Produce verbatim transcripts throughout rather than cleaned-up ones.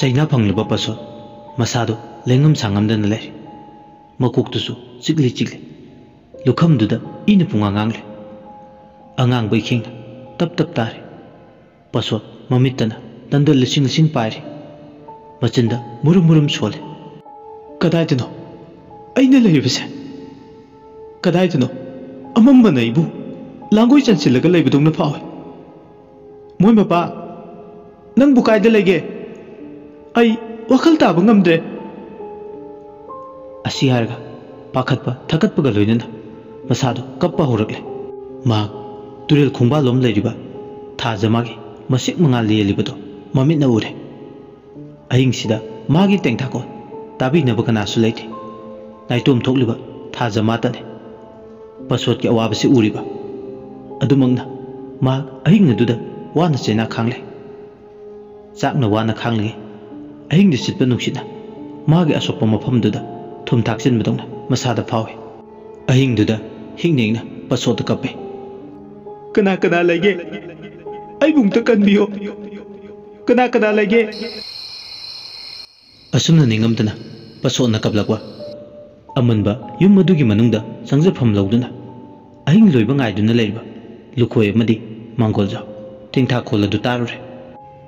ꯇꯩꯅꯥ ꯐꯪꯂꯕ ꯄꯁꯣꯠ ꯃꯁꯥꯗꯨ ꯂꯦꯡꯉꯝ ꯁꯥꯡꯉꯝꯗꯅ ꯂꯩꯔꯤ꯫ ꯃꯀꯣꯛꯇꯨꯁꯨ ꯆꯤꯛꯂꯤ ꯆꯤꯛꯂꯤ꯫ ꯂꯨꯈꯝꯗꯨꯗ ꯏꯅ ꯄꯨꯡꯉꯥꯡ ꯉꯥꯡꯂꯤ꯫ ꯑꯉꯥꯡꯕ ꯏꯈꯦꯡꯅ ꯇꯞ ꯇꯞ ꯇꯥꯔꯤ꯫ ꯄꯁꯣꯠ ꯃꯃꯤꯠꯇꯅ ꯇꯟꯗꯜ ꯂꯤꯁꯤꯡ ꯂꯤꯁꯤꯡ ꯄꯥꯏꯔꯤ꯫ ꯃꯆꯤꯟꯗ ꯃꯨꯔꯨꯝ ꯃꯨꯔꯨꯝ ꯁꯣꯜꯂꯤ꯫ "ꯀꯗꯥꯏꯗꯅꯣ ꯑꯩꯅ ꯂꯩꯔꯤꯕꯁꯦ? ꯀꯗꯥꯏꯗꯅꯣ ꯑꯃꯝꯕꯅ ꯑꯩꯕꯨ ꯂꯥꯡꯒꯣꯏ ꯆꯟꯁꯤꯜꯂꯒ ꯂꯩꯕꯗꯧꯅ ꯐꯥꯎꯏ꯫ ꯃꯣꯏ ꯃꯄꯥ, ꯅꯪꯕꯨ ꯀꯥꯏꯗ ꯂꯩꯒꯦ? ꯑꯩ ꯋꯥꯈꯜ ꯇꯥꯕ ꯉꯝꯗ꯭ꯔꯦ꯫" ꯑꯁꯤ ꯍꯥꯏꯔꯒ ꯄꯥꯈꯠꯄ ꯊꯀꯠꯄꯒ ꯂꯣꯏꯅꯅ ꯃꯁꯥꯗꯨ ꯀꯞꯄ ꯍꯧꯔꯛꯂꯦ꯫ ꯃꯍꯥꯛ ꯇꯨꯔꯦꯜ ꯈꯣꯡꯕꯥꯜꯂꯣꯝ ꯂꯩꯔꯤꯕ ꯊꯥꯖ ꯃꯥꯒꯤ ꯃꯁꯤꯛ ꯃꯉꯥꯜ ꯂꯦꯜꯂꯤꯕꯗꯨ ꯃꯃꯤꯠꯅ ꯎꯔꯦ꯫ ꯑꯍꯤꯡꯁꯤꯗ ꯃꯥꯒꯤ ꯇꯦꯡꯊꯥꯀꯣꯜ ꯇꯥꯕꯤꯅꯕ ꯀꯅꯥꯁꯨ ꯂꯩꯇꯦ꯫ ꯅꯥꯏꯇꯣꯝ ꯊꯣꯛꯂꯤꯕ ꯊꯥꯖ ꯃꯥꯇꯅꯤ꯫ ꯄꯁꯣꯠꯀꯤ ꯑꯋꯥꯕꯁꯤ ꯎꯔꯤꯕ ꯑꯗꯨꯃꯛꯅ ꯃꯍꯥꯛ ꯑꯍꯤꯡ ꯑꯗꯨꯗ ꯋꯥꯅ ꯆꯩꯅꯥ ꯈꯥꯡꯂꯦ꯫ ꯆꯥꯛꯅ ꯋꯥꯅ ꯈꯥꯡꯂꯤꯉꯩ ꯑꯍꯤꯡꯗ ꯁꯤꯠꯄ ꯅꯨꯡꯁꯤꯠꯅ ꯃꯥꯒꯤ ꯑꯁꯣꯛꯄ ꯃꯐꯝꯗꯨꯗ ꯊꯨꯝ ꯊꯥꯛꯆꯤꯟꯕꯗꯧꯅ ꯃꯁꯥꯗ ꯐꯥꯎꯏ꯫ ꯑꯍꯤꯡꯗꯨꯗ ꯍꯤꯡꯅ ꯍꯤꯡꯅ ꯄꯁꯣꯠꯇ ꯀꯞꯄꯤ꯫ "ꯀꯅꯥ ꯀꯅꯥ ꯂꯩꯒꯦ? ꯑꯩꯕꯨ ꯑꯝꯇ ꯀꯟꯕꯤꯌꯣ꯫ ꯀꯅꯥ ꯀꯅꯥ ꯂꯩꯒꯦ?" ꯑꯁꯨꯝꯅ ꯅꯤꯡꯉꯝꯗꯅ ꯄꯁꯣꯠꯅ ꯀꯞꯂꯛꯄ ꯑꯃꯟꯕ ꯌꯨꯝ ꯑꯗꯨꯒꯤ ꯃꯅꯨꯡꯗ ꯆꯪꯖꯐꯝ ꯂꯧꯗꯨꯅ ꯑꯍꯤꯡ ꯂꯣꯏꯕ ꯉꯥꯏꯗꯨꯅ ꯂꯩꯔꯤꯕ ꯂꯨꯈꯣꯏ ꯑꯃꯗꯤ ꯃꯥꯡꯒꯣꯜꯖꯥꯎ ꯇꯦꯡꯊꯥꯈꯣꯜ ꯑꯗꯨ ꯇꯥꯔꯨꯔꯦ꯫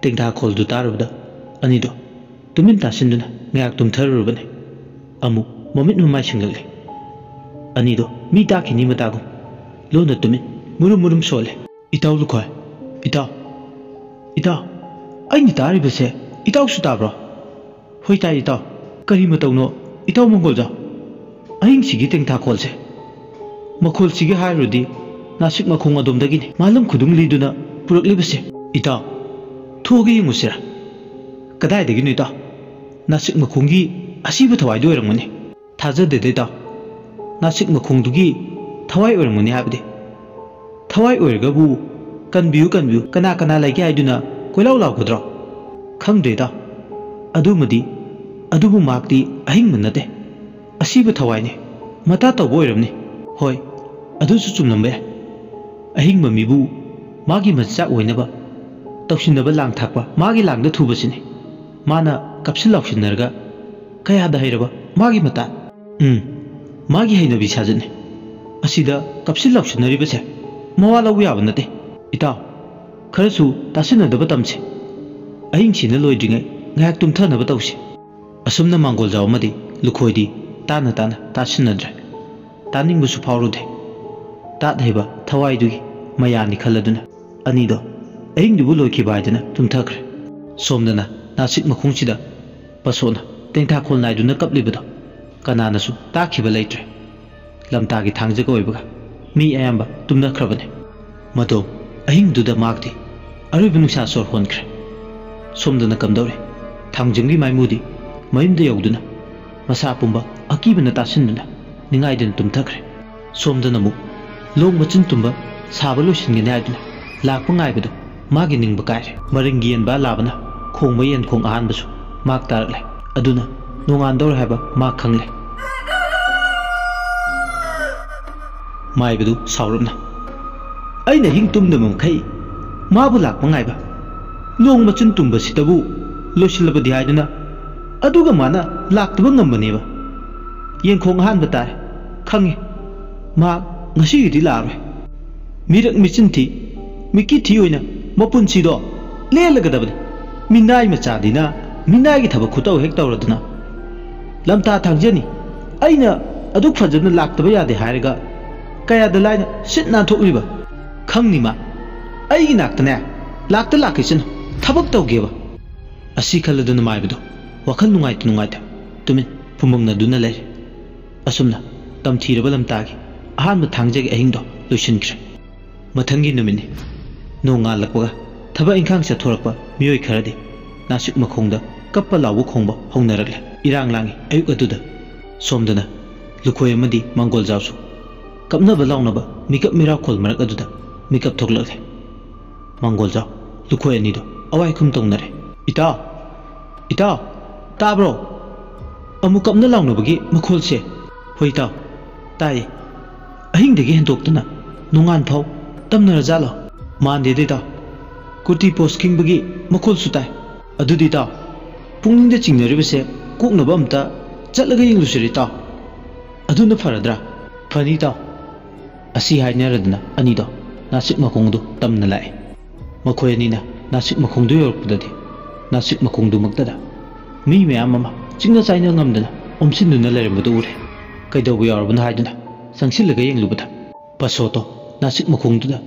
ꯇꯦꯡꯊꯥꯈꯣꯜꯗꯨ ꯇꯥꯔꯨꯕꯗ ꯑꯅꯤꯗꯣ ꯇꯨꯃꯤꯟ ꯇꯥꯁꯤꯟꯗꯨꯅ ꯉꯥꯏꯍꯥꯛ ꯇꯨꯝꯊꯔꯨꯔꯕꯅꯤ꯫ ꯑꯃꯨꯛ ꯃꯃꯤꯠ ꯃꯃꯥꯏ ꯁꯤꯡꯂꯛꯂꯦ꯫ ꯑꯅꯤꯗꯣ ꯃꯤ ꯇꯥꯈꯤꯅꯤ ꯃꯇꯥꯒꯨꯝ ꯂꯣꯟꯅ ꯇꯨꯃꯤꯟ ꯃꯨꯔꯨꯝ ꯃꯨꯔꯨꯝ ꯁꯣꯜꯂꯦ꯫ "ꯏꯇꯥꯎ ꯂꯨꯈꯣꯏ, ꯏꯇꯥꯎ, ꯏꯇꯥꯎ, ꯑꯩꯅ ꯇꯥꯔꯤꯕꯁꯦ ꯏꯇꯥꯎꯁꯨ ꯇꯥꯕ꯭ꯔꯣ?" "ꯍꯣꯏ ꯇꯥꯏ ꯏꯇꯥꯎ꯫ ꯀꯔꯤ ꯃꯇꯧꯅꯣ ꯏꯇꯥꯎ ꯃꯪꯒꯣꯜꯖꯥꯎ? ꯑꯍꯤꯡꯁꯤꯒꯤ ꯇꯦꯡꯊꯥꯈꯣꯜꯁꯦ, ꯃꯈꯣꯜꯁꯤꯒꯤ ꯍꯥꯏꯔꯨꯔꯗꯤ ꯅꯥꯁꯤꯛ ꯃꯈꯣꯡ ꯑꯗꯣꯝꯗꯒꯤꯅꯤ ꯃꯥꯂꯪ ꯈꯨꯗꯨꯝ ꯂꯤꯗꯨꯅ ꯄꯨꯔꯛꯂꯤꯕꯁꯦ꯫ ꯏꯇꯥꯎ, ꯊꯣꯛꯑꯒ ꯌꯦꯡꯉꯨꯁꯤꯔꯥ? ꯀꯗꯥꯏꯗꯒꯤꯅꯣ ꯏꯇꯥꯎ? ꯅꯥꯁꯤꯛ ꯃꯈꯣꯡꯒꯤ ꯑꯁꯤꯕ ꯊꯋꯥꯏꯗꯨ ꯑꯣꯏꯔꯝꯒꯅꯤ꯫ ꯊꯥꯖꯗꯦꯗ ꯏꯇꯥꯎ, ꯅꯥꯁꯤꯛ ꯃꯈꯣꯡꯗꯨꯒꯤ ꯊꯋꯥꯏ ꯑꯣꯏꯔꯝꯒꯅꯤ ꯍꯥꯏꯕꯗꯤ꯫ ꯊꯋꯥꯏ ꯑꯣꯏꯔꯒꯕꯨ ꯀꯟꯕꯤꯌꯨ ꯀꯟꯕꯤꯌꯨ, ꯀꯅꯥ ꯀꯅꯥ ꯂꯩꯒꯦ ꯍꯥꯏꯗꯨꯅ ꯀꯣꯏꯂꯥꯎ ꯂꯥꯎꯒꯗ꯭ꯔꯣ? ꯈꯪꯗ꯭ꯔꯦ ꯏꯇꯥꯎ, ꯑꯗꯨꯃꯗꯤ꯫ ꯑꯗꯨꯕꯨ ꯃꯍꯥꯛꯇꯤ ꯑꯍꯤꯡꯕ ꯅꯠꯇꯦ, ꯑꯁꯤꯕ ꯊꯋꯥꯏꯅꯤ꯫ ꯃꯇꯥ ꯇꯧꯕ ꯑꯣꯏꯔꯝꯅꯤ꯫ ꯍꯣꯏ, ꯑꯗꯨꯁꯨ ꯆꯨꯝꯂꯝꯕ ꯌꯥꯏ꯫ ꯑꯍꯤꯡꯕ ꯃꯤꯕꯨ ꯃꯥꯒꯤ ꯃꯆꯥꯛ ꯑꯣꯏꯅꯕ ꯇꯧꯁꯤꯟꯅꯕ ꯂꯥꯡ ꯊꯥꯛꯄ ꯃꯥꯒꯤ ꯂꯥꯡꯗ ꯊꯨꯕꯁꯤꯅꯤ꯫ ꯃꯥꯅ ꯀꯞꯁꯤꯟ ꯂꯥꯎꯁꯤꯟꯅꯔꯒ, "ꯀꯌꯥꯗ ꯍꯩꯔꯕ ꯃꯥꯒꯤ ꯃꯇꯥ?" "ꯎꯝ, ꯃꯥꯒꯤ ꯍꯩꯅꯕꯤ ꯁꯥꯖꯠꯅꯤ꯫ ꯑꯁꯤꯗ ꯀꯞꯁꯤꯟ ꯂꯥꯎꯁꯤꯟꯅꯔꯤꯕꯁꯦ ꯃꯋꯥ ꯂꯧꯕ ꯌꯥꯕ ꯅꯠꯇꯦ꯫ ꯏꯇꯥꯎ, ꯈꯔꯁꯨ ꯇꯥꯁꯤꯟꯅꯗꯕ ꯇꯝꯁꯤ꯫ ꯑꯍꯤꯡꯁꯤꯅ ꯂꯣꯏꯗ꯭ꯔꯤꯉꯩ ꯉꯥꯏꯍꯥꯛ ꯇꯨꯝꯊꯅꯕ ꯇꯧꯁꯤ꯫" ꯑꯁꯨꯝꯅ ꯃꯥꯡꯒꯣꯜꯖꯥꯎ ꯑꯃꯗꯤ ꯂꯨꯈꯣꯏꯗꯤ ꯇꯥꯅ ꯇꯥꯅ ꯇꯥꯁꯤꯟꯅꯗ꯭ꯔꯦ꯫ ꯇꯥꯅꯤꯡꯕꯁꯨ ꯐꯥꯎꯔꯨꯗꯦ꯫ ꯇꯥꯠ ꯍꯩꯕ ꯊꯋꯥꯏꯗꯨꯒꯤ ꯃꯌꯥꯅꯤ ꯈꯜꯂꯗꯨꯅ ꯑꯅꯤꯗꯣ ꯑꯍꯤꯡꯗꯨꯕꯨ ꯂꯣꯏꯈꯤꯕ ꯍꯥꯏꯗꯨꯅ ꯇꯨꯝꯊꯈ꯭ꯔꯦ꯫ ꯁꯣꯝꯗꯅ ꯅꯥꯁꯤꯛ ꯃꯈꯣꯡꯁꯤꯗ ꯄꯁꯣꯅ ꯇꯦꯡꯊꯥꯈꯣꯜ ꯅꯥꯏꯗꯨꯅ ꯀꯞꯂꯤꯕꯗꯣ ꯀꯅꯥꯅꯁꯨ ꯇꯥꯈꯤꯕ ꯂꯩꯇ꯭ꯔꯦ꯫ ꯂꯝꯇꯥꯒꯤ ꯊꯥꯡꯖꯒ ꯑꯣꯏꯕꯒ ꯃꯤ ꯑꯌꯥꯝꯕ ꯇꯨꯝꯅꯈ꯭ꯔꯕꯅꯤ꯫ ꯃꯗꯣ ꯑꯍꯤꯡꯗꯨꯗ ꯃꯥꯛꯇꯤ ꯑꯔꯣꯏꯕ ꯅꯨꯡꯁꯥ ꯁꯣꯔ ꯍꯣꯟꯈ꯭ꯔꯦ꯫ ꯁꯣꯝꯗꯅ ꯀꯝꯗꯧꯔꯦ? ꯊꯥꯡꯖꯝꯒꯤ ꯃꯥꯏꯃꯨꯗꯤ ꯃꯌꯨꯝꯗ ꯌꯧꯗꯨꯅ ꯃꯁꯥ ꯄꯨꯝꯕ ꯑꯀꯤꯕꯅ ꯇꯥꯁꯤꯟꯗꯨꯅ ꯅꯤꯡꯉꯥꯏꯗꯨꯅ ꯇꯨꯝꯊꯈ꯭ꯔꯦ꯫ ꯁꯣꯝꯗꯅ ꯑꯃꯨꯛ ꯂꯣꯡ ꯃꯆꯤꯟ ꯇꯨꯝꯕ ꯁꯥꯕ ꯂꯣꯏꯁꯤꯟꯒꯅꯤ ꯍꯥꯏꯗꯨꯅ ꯂꯥꯛꯄ ꯉꯥꯏꯕꯗꯣ ꯃꯥꯒꯤ ꯅꯤꯡꯕ ꯀꯥꯏꯔꯦ꯫ ꯃꯔꯤꯡꯒꯤ ꯌꯦꯟꯕꯥ ꯂꯥꯕꯅ ꯈꯣꯡꯕ ꯌꯦꯟꯈꯣꯡ ꯑꯍꯥꯟꯕꯁꯨ ꯃꯥꯛ ꯇꯥꯔꯛꯂꯦ꯫ ꯑꯗꯨꯅ ꯅꯣꯡꯉꯥꯟꯗꯧꯔꯦ ꯍꯥꯏꯕ ꯃꯥꯛ ꯈꯪꯂꯦ꯫ ꯃꯥꯏꯕꯗꯨ ꯁꯥꯎꯔꯞꯅ, "ꯑꯩꯅ ꯑꯍꯤꯡ ꯇꯨꯝꯗꯕ ꯃꯈꯩ ꯃꯥꯕꯨ ꯂꯥꯛꯄ ꯉꯥꯏꯕ, ꯂꯣꯡ ꯃꯆꯤꯟ ꯇꯨꯝꯕꯁꯤꯗꯕꯨ ꯂꯣꯏꯁꯤꯜꯂꯕꯗꯤ ꯍꯥꯏꯗꯨꯅ, ꯑꯗꯨꯒ ꯃꯥꯅ ꯂꯥꯛꯇꯕ ꯉꯝꯕꯅꯦꯕ꯫ ꯌꯦꯟꯈꯣꯡ ꯑꯍꯥꯟꯕ ꯇꯥꯔꯦ꯫ ꯈꯪꯉꯤ, ꯃꯥ ꯉꯁꯤꯒꯤꯗꯤ ꯂꯥꯛꯑꯔꯣꯏ꯫ ꯃꯤꯔꯛ ꯃꯤꯆꯤꯟ ꯊꯤ, ꯃꯤꯀꯤ ꯊꯤ ꯑꯣꯏꯅ ꯃꯄꯨꯟꯁꯤꯗꯣ ꯂꯦꯜꯂꯒꯗꯕꯅꯤ꯫ ꯃꯤꯅꯥꯏ ꯃꯆꯥꯗꯤꯅ ꯃꯤꯅꯥꯏꯒꯤ ꯊꯕꯛ ꯈꯨꯇꯧ ꯍꯦꯛ ꯇꯧꯔꯗꯅ꯫ ꯂꯝꯇꯥ ꯊꯥꯡꯖꯅꯤ, ꯑꯩꯅ ꯑꯗꯨꯛ ꯐꯖꯅ ꯂꯥꯛꯇꯕ ꯌꯥꯗꯦ ꯍꯥꯏꯔꯒ ꯀꯌꯥꯗ ꯂꯥꯏꯅ ꯁꯤꯠ ꯅꯥꯟꯊꯣꯛꯂꯤꯕ? ꯈꯪꯅꯤ ꯃꯥ꯫ ꯑꯩꯒꯤ ꯅꯥꯛꯇꯅꯦ ꯂꯥꯛꯇ ꯂꯥꯛꯈꯤꯁꯅꯨ, ꯊꯕꯛ ꯇꯧꯒꯦꯕ꯫" ꯑꯁꯤ ꯈꯜꯂꯗꯨꯅ ꯃꯥꯏꯕꯗꯣ ꯋꯥꯈꯜ ꯅꯨꯡꯉꯥꯏꯇ ꯅꯨꯡꯉꯥꯏꯇ ꯇꯨꯃꯤꯟ ꯐꯨꯝꯕꯪꯅꯗꯨꯅ ꯂꯩꯔꯦ꯫ ꯑꯁꯨꯝꯅ ꯇꯝꯊꯤꯔꯕ ꯂꯝꯇꯥꯒꯤ ꯑꯍꯥꯟꯕ ꯊꯥꯡꯖꯒꯤ ꯑꯍꯤꯡꯗꯣ ꯂꯣꯏꯁꯤꯟꯈ꯭ꯔꯦ꯫ ꯃꯊꯪꯒꯤ ꯅꯨꯃꯤꯠꯅꯤ꯫ ꯅꯣꯡꯉꯥꯜꯂꯛꯄꯒ ꯊꯕꯛ ꯏꯪꯈꯥꯡ ꯆꯠꯊꯣꯔꯛꯄ ꯃꯤꯑꯣꯏ ꯈꯔꯗꯤ ꯅꯥꯁꯤꯛ ꯃꯈꯣꯡꯗ ꯀꯞꯄ ꯂꯥꯎꯕ ꯈꯣꯡꯕ ꯍꯧꯅꯔꯛꯂꯦ꯫ ꯏꯔꯥꯡ ꯂꯥꯡꯉꯤ ꯑꯌꯨꯛ ꯑꯗꯨꯗ꯫ ꯁꯣꯝꯗꯅ ꯂꯨꯈꯣꯏ ꯑꯃꯗꯤ ꯃꯥꯡꯒꯣꯜꯖꯥꯎꯁꯨ ꯀꯞꯅꯕ ꯂꯥꯎꯅꯕ ꯃꯤꯀꯞ ꯃꯤꯔꯥꯎꯈꯣꯜ ꯃꯔꯛ ꯑꯗꯨꯗ ꯃꯤꯀꯞ ꯊꯣꯛꯂꯛꯂꯦ꯫ ꯃꯥꯡꯒꯣꯜꯖꯥꯎ ꯂꯨꯈꯣꯏ ꯑꯅꯤꯗꯣ ꯑꯋꯥꯏꯈꯨꯝ ꯇꯧꯅꯔꯦ꯫ "ꯏꯇꯥꯎ! ꯏꯇꯥꯎ! ꯇꯥꯕ꯭ꯔꯣ? ꯑꯃꯨꯛ ꯀꯞꯅ ꯂꯥꯎꯅꯕꯒꯤ ꯃꯈꯣꯜꯁꯦ꯫" "ꯍꯣꯏ ꯏꯇꯥꯎ, ꯇꯥꯏꯌꯦ꯫ ꯑꯍꯤꯡꯗꯒꯤ ꯍꯦꯟꯗꯣꯛꯇꯅ ꯅꯣꯡꯉꯥꯟ ꯐꯥꯎ ꯇꯝꯅꯔꯖꯥꯠꯂꯣ?" "ꯃꯥꯟꯗꯦꯗ ꯏꯇꯥꯎ꯫ ꯀꯨꯔꯇꯤ ꯄꯣꯁ ꯈꯤꯡꯕꯒꯤ ꯃꯈꯣꯜꯁꯨ ꯇꯥꯏ꯫ ꯑꯗꯨꯗꯤ ꯏꯇꯥꯎ, ꯄꯨꯛꯅꯤꯡꯗ ꯆꯤꯡꯅꯔꯤꯕꯁꯦ ꯀꯣꯛꯅꯕ ꯑꯝꯇ ꯆꯠꯂꯒ ꯌꯦꯡꯂꯨꯁꯤꯔ, ꯏꯇꯥꯎ? ꯑꯗꯨꯅ ꯐꯔꯗ꯭ꯔꯥ? ꯐꯅꯤ, ꯏꯇꯥꯎ꯫ ꯑꯁꯤ ꯍꯥꯏꯅꯔꯗꯅ ꯑꯅꯤꯗꯣ ꯅꯥꯁꯤꯛ ꯃꯈꯣꯡꯗꯨ ꯇꯝꯅ ꯂꯥꯛꯑꯦ꯫ ꯃꯈꯣꯏ ꯑꯅꯤꯅ ꯅꯥꯁꯤꯛ ꯃꯈꯣꯡꯗꯨ ꯌꯧꯔꯛꯄꯗꯗꯤ, ꯅꯥꯁꯤꯛ ꯃꯈꯣꯡꯗꯨꯃꯛꯇꯗ ꯃꯤ ꯃꯌꯥꯝ ꯑꯃ ꯆꯤꯡꯅ ꯆꯥꯏꯅ ꯉꯝꯗꯅ ꯑꯣꯝꯁꯤꯟꯗꯨꯅ ꯂꯩꯔꯝꯕꯗꯨ ꯎꯔꯦ꯫ ꯀꯩꯗꯧꯕ ꯌꯥꯎꯔꯕꯅꯣ ꯍꯥꯏꯗꯨꯅ ꯆꯪꯁꯤꯜꯂꯒ ꯌꯦꯡꯂꯨꯕꯗ, ꯄꯁꯣꯠꯇꯣ ꯅꯥꯁꯤꯛ ꯃꯈꯣꯡꯗꯨꯗ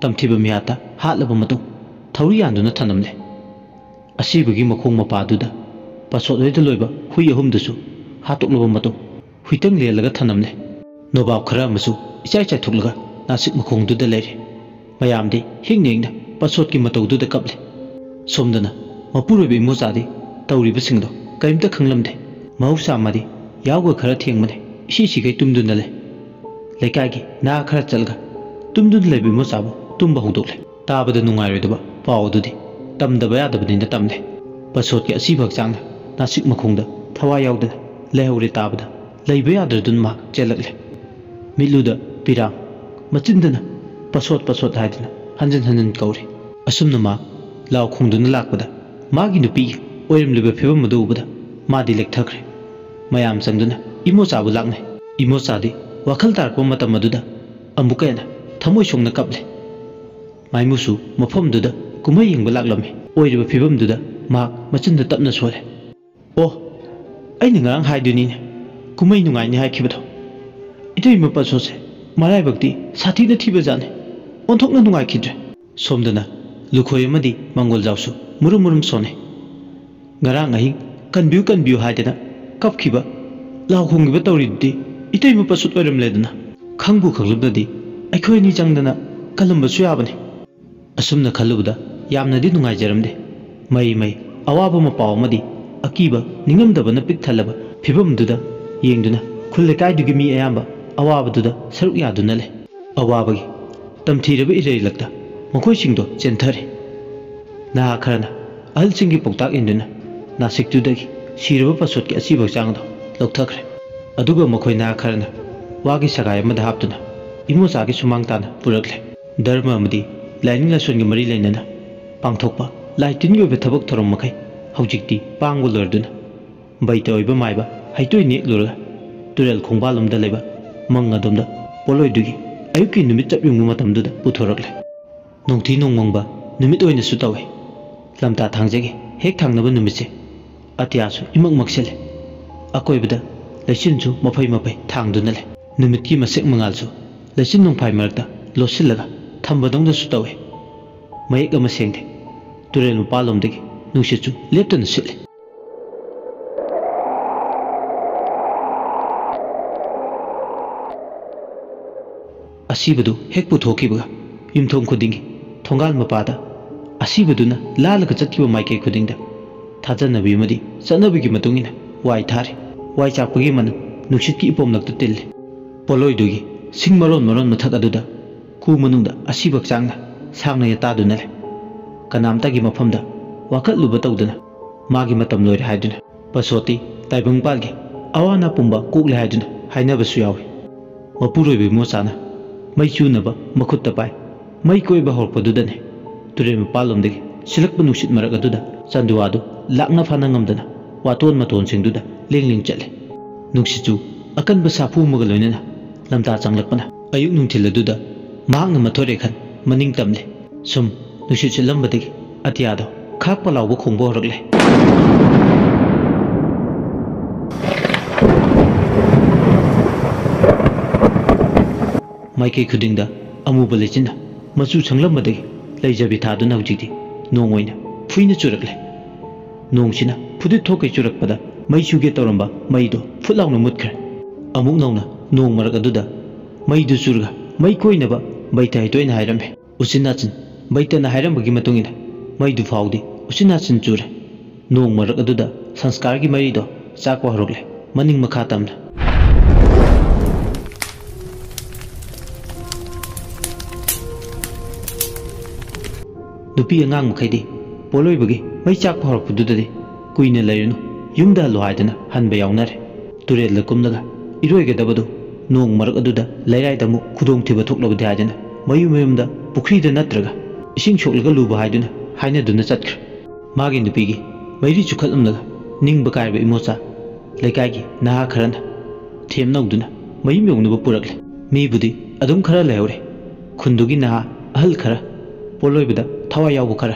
ꯇꯝꯊꯤꯕ ꯃꯤꯍꯥꯠꯇ ꯍꯥꯠꯂꯕ ꯃꯇꯨꯡ ꯊꯧꯔꯤ ꯌꯥꯟꯗꯨꯅ ꯊꯅꯝꯂꯦ꯫ ꯑꯁꯤꯕꯒꯤ ꯃꯈꯣꯡ ꯃꯄꯥꯗꯨꯗ ꯄꯁꯣꯠ ꯍꯣꯏꯗ ꯂꯣꯏꯕ ꯍꯨꯏ ꯑꯍꯨꯝꯗꯨꯁꯨ ꯍꯥꯠꯇꯣꯛꯂꯕ ꯃꯇꯨꯡ ꯍꯨꯏꯇꯪ ꯂꯦꯜꯂꯒ ꯊꯅꯝꯂꯦ꯫ ꯅꯣꯕꯥꯞ ꯈꯔ ꯑꯃꯁꯨ ꯏꯆꯥꯏ ꯆꯥꯏꯊꯣꯛꯂꯒ ꯅꯥꯁꯤꯛ ꯃꯈꯣꯡꯗꯨꯗ ꯂꯩꯔꯦ꯫ ꯃꯌꯥꯝꯗꯤ ꯍꯤꯡꯅ ꯍꯤꯡꯅ ꯄꯁꯣꯠꯀꯤ ꯃꯇꯧꯗꯨꯗ ꯀꯞꯂꯦ꯫ ꯁꯣꯝꯗꯅ ꯃꯄꯨꯔꯣꯏꯕ ꯏꯃꯣꯆꯥꯗꯤ ꯇꯧꯔꯤꯕꯁꯤꯡꯗꯣ ꯀꯔꯤꯝꯇ ꯈꯪꯂꯝꯗꯦ꯫ ꯃꯍꯧꯁꯥ ꯃꯥꯗꯤ ꯌꯥꯍꯧꯒ ꯈꯔ ꯊꯦꯡꯕꯅꯦ, ꯏꯁꯤ ꯁꯤꯈꯩ ꯇꯨꯝꯗꯨꯅ ꯂꯩ꯫ ꯂꯩꯀꯥꯏꯒꯤ ꯅꯍꯥ ꯈꯔ ꯆꯠꯂꯒ ꯇꯨꯝꯗꯨꯅ ꯂꯩꯕ ꯏꯃꯣꯆꯥꯕꯨ ꯇꯨꯝꯕ ꯍꯧꯗꯣꯛꯂꯦ꯫ ꯇꯥꯕꯗ ꯅꯨꯡꯉꯥꯏꯔꯣꯏꯗꯕ ꯄꯥꯎ ꯑꯗꯨꯗꯤ ꯇꯝꯗꯕ ꯌꯥꯗꯕꯅꯤꯅ ꯇꯝꯂꯦ꯫ ꯄꯁꯣꯠꯀꯤ ꯑꯁꯤꯕ ꯍꯛꯆꯥꯡꯅ ꯅꯥꯁꯤꯛ ꯃꯈꯣꯡꯗ ꯊꯋꯥꯏ ꯌꯥꯎꯗꯅ ꯂꯩꯍꯧꯔꯦ ꯇꯥꯕꯗ ꯂꯩꯕ ꯌꯥꯗ꯭ꯔꯗꯨꯅ ꯃꯍꯥꯛ ꯆꯦꯜꯂꯛꯂꯦ꯫ ꯃꯤꯠꯂꯨꯗ ꯄꯤꯔꯥꯡ, ꯃꯆꯤꯟꯗꯅ ꯄꯁꯣꯠ ꯄꯁꯣꯠ ꯍꯥꯏꯗꯅ ꯍꯟꯖꯤꯟ ꯍꯟꯖꯤꯟ ꯀꯧꯔꯤ꯫ ꯑꯁꯨꯝꯅ ꯃꯥ ꯂꯥꯎ ꯈꯣꯡꯗꯨꯅ ꯂꯥꯛꯄꯗ ꯃꯥꯒꯤ ꯅꯨꯄꯤꯒꯤ ꯑꯣꯏꯔꯝꯂꯤꯕ ꯐꯤꯕꯝ ꯑꯗꯨ ꯎꯕꯗ ꯃꯥꯗꯤ ꯂꯦꯛꯊꯈ꯭ꯔꯦ꯫ ꯃꯌꯥꯝ ꯆꯪꯗꯨꯅ ꯏꯃꯣꯆꯥꯕꯨ ꯂꯥꯛꯅꯩ꯫ ꯏꯃꯣꯆꯥꯗꯤ ꯋꯥꯈꯜ ꯇꯥꯔꯛꯄ ꯃꯇꯝ ꯑꯗꯨꯗ ꯑꯃꯨꯛꯀ ꯍꯦꯟꯅ ꯊꯃꯣꯏ ꯁꯣꯛꯅ ꯀꯞꯂꯦ꯫ ꯃꯥꯏꯃꯨꯁꯨ ꯃꯐꯝꯗꯨꯗ ꯀꯨꯝꯍꯩ ꯌꯦꯡꯕ ꯂꯥꯛꯂꯝꯃꯤ꯫ ꯑꯣꯏꯔꯤꯕ ꯐꯤꯕꯝꯗꯨꯗ ꯃꯍꯥꯛ ꯃꯆꯤꯟꯗ ꯇꯞꯅ ꯁꯣꯜꯂꯦ꯫ "ꯑꯣ, ꯑꯩꯅ ꯉꯔꯥꯡ ꯍꯥꯏꯗꯨꯅꯤꯅꯦ, ꯀꯨꯝꯍꯩ ꯅꯨꯡꯉꯥꯏꯅꯤ ꯍꯥꯏꯈꯤꯕꯗꯣ꯫ ꯏꯇꯩꯃ ꯄꯁꯣꯠꯁꯦ ꯃꯔꯥꯏꯕꯛꯇꯤ ꯁꯥꯊꯤꯅ ꯊꯤꯕꯖꯥꯠꯅꯤ, ꯑꯣꯟꯊꯣꯛꯅ ꯅꯨꯡꯉꯥꯏꯈꯤꯗ꯭ꯔꯦ"꯫ ꯁꯣꯝꯗꯅ ꯂꯨꯈꯣꯏ ꯑꯃꯗꯤ ꯃꯪꯒꯣꯜꯖꯥꯎꯁꯨ ꯃꯨꯔꯨꯝ ꯃꯨꯔꯨꯝ ꯁꯣꯟꯅꯩ꯫ "ꯉꯔꯥꯡ ꯑꯍꯤꯡ 'ꯀꯟꯕꯤꯌꯨ, ꯀꯟꯕꯤꯌꯨ' ꯍꯥꯏꯗꯅ ꯀꯞꯈꯤꯕ, ꯂꯥꯎ ꯈꯣꯡꯈꯤꯕ ꯇꯧꯔꯤꯗꯨꯗꯤ ꯏꯇꯩꯃ ꯄꯁꯣꯠ ꯑꯣꯏꯔꯝꯂꯦꯗꯅ꯫ ꯈꯪꯕꯨ ꯈꯪꯂꯝꯗꯗꯤ ꯑꯩꯈꯣꯏ ꯑꯅꯤ ꯆꯪꯗꯅ ꯀꯜꯂꯝꯕꯁꯨ ꯌꯥꯕꯅꯤ"꯫ ꯑꯁꯨꯝꯅ ꯈꯜꯂꯨꯕꯗ ꯌꯥꯝꯅꯗꯤ ꯅꯨꯡꯉꯥꯏꯖꯔꯝꯗꯦ꯫ ꯃꯩ ꯃꯩ ꯑꯋꯥꯕ ꯃꯄꯥꯎ ꯑꯃꯗꯤ ꯑꯀꯤꯕ ꯅꯤꯡꯉꯝꯗꯕꯅ ꯄꯤꯛ ꯊꯜꯂꯕ ꯐꯤꯕꯝꯗꯨꯗ ꯌꯦꯡꯗꯨꯅ ꯈꯨꯜ ꯂꯩꯀꯥꯏꯗꯨꯒꯤ ꯃꯤ ꯑꯌꯥꯝꯕ ꯑꯋꯥꯕꯗꯨꯗ ꯁꯔꯨꯛ ꯌꯥꯗꯨꯅ ꯂꯩ꯫ ꯑꯋꯥꯕꯒꯤ ꯇꯝꯊꯤꯔꯕ ꯏꯔꯩꯂꯛꯇ ꯃꯈꯣꯏꯁꯤꯡꯗꯣ ꯆꯦꯟꯊꯔꯦ꯫ ꯅꯍꯥ ꯈꯔꯅ ꯑꯍꯜꯁꯤꯡꯒꯤ ꯄꯥꯎꯇꯥꯛ ꯏꯟꯗꯨꯅ ꯅꯥꯁꯤꯛꯇꯨꯗꯒꯤ ꯁꯤꯔꯕ ꯄꯁꯣꯠꯀꯤ ꯑꯁꯤꯕ ꯍꯛꯆꯥꯡꯗꯣ ꯂꯧꯊꯈ꯭ꯔꯦ꯫ ꯑꯗꯨꯒ ꯃꯈꯣꯏ ꯅꯍꯥ ꯈꯔꯅ ꯋꯥꯒꯤ ꯁꯒꯥꯏ ꯑꯃꯗ ꯍꯥꯞꯇꯨꯅ ꯏꯃꯣꯆꯥꯒꯤ ꯁꯨꯃꯥꯡ ꯇꯥꯅ ꯄꯨꯔꯛꯂꯦ꯫ ꯙꯔꯃ ꯑꯃꯗꯤ ꯂꯥꯏꯅꯤꯡ ꯂꯥꯏꯁꯣꯟꯒꯤ ꯃꯔꯤ ꯂꯩꯅꯅ ꯄꯥꯡꯊꯣꯛꯄ ꯂꯥꯏ ꯇꯤꯟꯒꯤ ꯑꯣꯏꯕ ꯊꯕꯛ ꯊꯧꯔꯝ ꯃꯈꯩ ꯍꯧꯖꯤꯛꯇꯤ ꯄꯥꯡꯕ ꯂꯣꯏꯔꯗꯨꯅ ꯕꯩꯇ ꯑꯣꯏꯕ ꯃꯥꯏꯕ ꯍꯩꯇꯣꯏ ꯅꯦꯛꯂꯨꯔꯒ ꯇꯨꯔꯦꯜ ꯈꯣꯡꯕꯥꯜꯂꯣꯝꯗ ꯂꯩꯕ ꯃꯪ ꯑꯗꯣꯝꯗ ꯄꯣꯠꯂꯣꯏꯗꯨꯒꯤ ꯑꯌꯨꯛꯀꯤ ꯅꯨꯃꯤꯠ ꯆꯞ ꯌꯨꯡꯕ ꯃꯇꯝꯗꯨꯗ ꯄꯨꯊꯣꯔꯛꯂꯦ꯫ ꯅꯣꯡꯊꯤ ꯅꯣꯡꯃꯪꯕ ꯅꯨꯃꯤꯠ ꯑꯣꯏꯅꯁꯨ ꯇꯧꯏ꯫ ꯂꯝꯇꯥ ꯊꯥꯡꯖꯒꯤ ꯍꯦꯛ ꯊꯥꯡꯅꯕ ꯅꯨꯃꯤꯠꯁꯦ ꯑꯇꯤꯌꯥꯁꯨ ꯏꯃꯛ ꯃꯛꯁꯤꯜꯂꯦ꯫ ꯑꯀꯣꯏꯕꯗ ꯂꯩꯆꯤꯟꯁꯨ ꯃꯐꯩ ꯃꯐꯩ ꯊꯥꯡꯗꯨꯅ ꯂꯩ꯫ ꯅꯨꯃꯤꯠꯀꯤ ꯃꯁꯦꯛ ꯃꯉꯥꯜꯁꯨ ꯂꯩꯆꯤꯟ ꯅꯣꯡꯐꯥꯏ ꯃꯔꯛꯇ ꯂꯣꯠꯁꯤꯜꯂꯒ ꯊꯝꯕꯗꯧꯅꯁꯨ ꯇꯧꯏ꯫ ꯃꯌꯦꯛ ꯑꯃ ꯁꯦꯡꯗꯦ꯫ ꯇꯨꯔꯦꯜ ꯃꯄꯥꯜꯂꯣꯝꯗꯒꯤ ꯅꯨꯡꯁꯤꯠꯁꯨ ꯂꯦꯞꯇꯅ ꯁꯤꯠꯂꯤ꯫ ꯑꯁꯤꯕꯗꯨ ꯍꯦꯛ ꯄꯨꯊꯣꯛꯈꯤꯕꯒ ꯌꯨꯝꯊꯣꯡ ꯈꯨꯗꯤꯡꯒꯤ ꯊꯣꯡꯒꯥꯜ ꯃꯄꯥꯗ ꯑꯁꯤꯕꯗꯨꯅ ꯂꯥꯜꯂꯒ ꯆꯠꯈꯤꯕ ꯃꯥꯏꯀꯩ ꯈꯨꯗꯤꯡꯗ ꯊꯥꯖꯅꯕꯤ ꯑꯃꯗꯤ ꯆꯠꯅꯕꯤꯒꯤ ꯃꯇꯨꯡ ꯏꯟꯅ ꯋꯥꯏ ꯊꯥꯔꯤ꯫ ꯋꯥꯏ ꯆꯥꯛꯄꯒꯤ ꯃꯅꯝ ꯅꯨꯡꯁꯤꯠꯀꯤ ꯏꯄꯣꯝꯂꯛꯇ ꯇꯤꯜꯂꯤ꯫ ꯄꯣꯠꯂꯣꯏꯗꯨꯒꯤ ꯁꯤꯡ ꯃꯔꯣꯟ ꯃꯔꯣꯟ ꯃꯊꯛ ꯑꯗꯨꯗ ꯀꯨ ꯃꯅꯨꯡꯗ ꯑꯁꯤꯕ ꯍꯛꯆꯥꯡꯅ ꯁꯥꯡꯅ ꯌꯥꯇꯥꯗꯨꯅ ꯂꯩ꯫ ꯀꯅꯥꯝꯇꯒꯤ ꯃꯐꯝꯗ ꯋꯥꯀꯠꯂꯨꯕ ꯇꯧꯗꯅ ꯃꯥꯒꯤ ꯃꯇꯝ ꯂꯣꯏꯔꯦ ꯍꯥꯏꯗꯨꯅ ꯄꯁꯣꯠꯇꯤ ꯇꯥꯏꯕꯪꯄꯥꯜꯒꯤ ꯑꯋꯥ ꯑꯅꯥ ꯄꯨꯝꯕ ꯀꯣꯛꯂꯦ ꯍꯥꯏꯗꯨꯅ ꯍꯥꯏꯅꯕꯁꯨ ꯌꯥꯎꯏ꯫ ꯃꯄꯨꯔꯣꯏꯕ ꯏꯃꯣꯆꯥꯅ ꯃꯩ ꯆꯨꯅꯕ ꯃꯈꯨꯠꯇ ꯄꯥꯏ꯫ ꯃꯩ ꯀꯣꯏꯕ ꯍꯧꯔꯛꯄꯗꯨꯗꯅꯦ ꯇꯨꯔꯦꯜ ꯃꯄꯥꯜꯂꯣꯝꯗꯒꯤ ꯁꯤꯜꯂꯛꯄ ꯅꯨꯡꯁꯤꯠ ꯃꯔꯛ ꯑꯗꯨꯗ ꯆꯟꯗꯨꯋꯥꯗꯨ ꯂꯥꯛꯅ ꯐꯥꯅ ꯉꯝꯗꯅ ꯋꯥꯇꯣꯟ ꯃꯇꯣꯟꯁꯤꯡꯗꯨꯗ ꯂꯦꯡ ꯂꯦꯡ ꯆꯠꯂꯦ꯫ ꯅꯨꯡꯁꯤꯠꯁꯨ ꯑꯀꯟꯕ ꯁꯥꯐꯨ ꯑꯃꯒ ꯂꯣꯏꯅꯅ ꯂꯝꯇꯥ ꯆꯪꯂꯛꯄꯅ ꯑꯌꯨꯛ ꯅꯨꯡꯊꯤꯜ ꯑꯗꯨꯗ ꯃꯍꯥꯛꯅ ꯃꯊꯣꯏꯔꯦ ꯈꯟ ꯃꯅꯤꯡ ꯇꯝꯂꯦ꯫ ꯁꯨꯝ ꯅꯨꯡꯁꯤꯠ ꯁꯤꯠꯂꯝꯕꯗꯒꯤ ꯑꯇꯤꯌꯥꯗꯣ ꯈꯥꯛꯄ ꯂꯥꯎꯕ ꯈꯣꯡꯕ ꯍꯧꯔꯛꯂꯦ꯫ ꯃꯥꯏꯀꯩ ꯈꯨꯗꯤꯡꯗ ꯑꯃꯨꯕ ꯂꯩꯆꯤꯟꯅ ꯃꯆꯨ ꯁꯪꯂꯝꯕꯗꯒꯤ ꯂꯩꯖꯕꯤ ꯊꯥꯗꯨꯅ ꯍꯧꯖꯤꯛꯇꯤ ꯅꯣꯡ ꯑꯣꯏꯅ ꯐꯨꯏꯅ ꯆꯨꯔꯛꯂꯦ꯫ ꯅꯣꯡꯁꯤꯅ ꯐꯨꯗꯤꯠ ꯊꯣꯛꯀꯩ ꯆꯨꯔꯛꯄꯗ ꯃꯩ ꯆꯨꯒꯦ ꯇꯧꯔꯝꯕ ꯃꯩꯗꯣ ꯐꯨꯠ ꯂꯥꯎꯅ ꯃꯨꯠꯈ꯭ꯔꯦ꯫ ꯑꯃꯨꯛ ꯅꯧꯅ ꯅꯣꯡ ꯃꯔꯛ ꯑꯗꯨꯗ ꯃꯩꯗꯨ ꯆꯨꯔꯒ ꯃꯩ ꯀꯣꯏꯅꯕ ꯕꯩꯇ ꯍꯩꯇꯣꯏꯅ ꯍꯥꯏꯔꯝꯃꯦ꯫ ꯎꯆꯤꯟ ꯅꯥꯆꯤꯟ ꯕꯩꯇꯅ ꯍꯥꯏꯔꯝꯕꯒꯤ ꯃꯇꯨꯡ ꯏꯟꯅ ꯃꯩꯗꯨ ꯐꯥꯎꯗꯤ ꯎꯆꯤꯟ ꯅꯥꯆꯤꯟ ꯆꯨꯔꯦ꯫ ꯅꯣꯡ ꯃꯔꯛ ꯑꯗꯨꯗ ꯁꯪꯁꯀꯥꯔꯒꯤ ꯃꯩꯗꯣ ꯆꯥꯛꯄ ꯍꯧꯔꯛꯂꯦ꯫ ꯃꯅꯤꯡ ꯃꯈꯥ ꯇꯝꯅ ꯅꯨꯄꯤ ꯑꯉꯥꯡ ꯃꯈꯩꯗꯤ ꯄꯣꯠꯂꯣꯏꯕꯒꯤ ꯃꯩ ꯆꯥꯛꯄ ꯍꯧꯔꯛꯄꯗꯨꯗꯗꯤ ꯀꯨꯏꯅ ꯂꯩꯔꯨꯅꯨ, ꯌꯨꯝꯗ ꯍꯜꯂꯣ ꯍꯥꯏꯗꯨꯅ ꯍꯟꯕ ꯌꯥꯎꯅꯔꯦ꯫ ꯇꯨꯔꯦꯜꯗ ꯀꯨꯝꯂꯒ ꯏꯔꯣꯏꯒꯗꯕꯗꯨ ꯅꯣꯡ ꯃꯔꯛ ꯑꯗꯨꯗ ꯂꯩꯔꯥꯏꯗ ꯑꯃꯨꯛ ꯈꯨꯗꯣꯡꯊꯤꯕ ꯊꯣꯛꯂꯕꯗꯤ ꯍꯥꯏꯗꯨꯅ ꯃꯌꯨꯝ ꯃꯌꯨꯝꯗ ꯄꯨꯈ꯭ꯔꯤꯗ ꯅꯠꯇ꯭ꯔꯒ ꯏꯁꯤꯡ ꯁꯣꯛꯂꯒ ꯂꯨꯕ ꯍꯥꯏꯗꯨꯅ ꯍꯥꯏꯅꯗꯨꯅ ꯆꯠꯈ꯭ꯔꯦ꯫ ꯃꯥꯒꯤ ꯅꯨꯄꯤꯒꯤ ꯃꯩꯔꯤ ꯆꯨꯈꯠꯂꯝꯂꯒ ꯅꯤꯡꯕ ꯀꯥꯏꯔꯕ ꯏꯃꯣꯆꯥ ꯂꯩꯀꯥꯏꯒꯤ ꯅꯍꯥ ꯈꯔꯅ ꯊꯦꯝꯅꯧꯗꯨꯅ ꯃꯌꯨꯝ ꯌꯧꯅꯕ ꯄꯨꯔꯛꯂꯦ꯫ ꯃꯤꯕꯨꯗꯤ ꯑꯗꯨꯝ ꯈꯔ ꯂꯩꯍꯧꯔꯦ꯫ ꯈꯨꯟꯗꯨꯒꯤ ꯅꯍꯥ ꯑꯍꯜ ꯈꯔ, ꯄꯣꯠꯂꯣꯏꯕꯗ ꯊꯋꯥꯏ ꯌꯥꯎꯕ ꯈꯔ,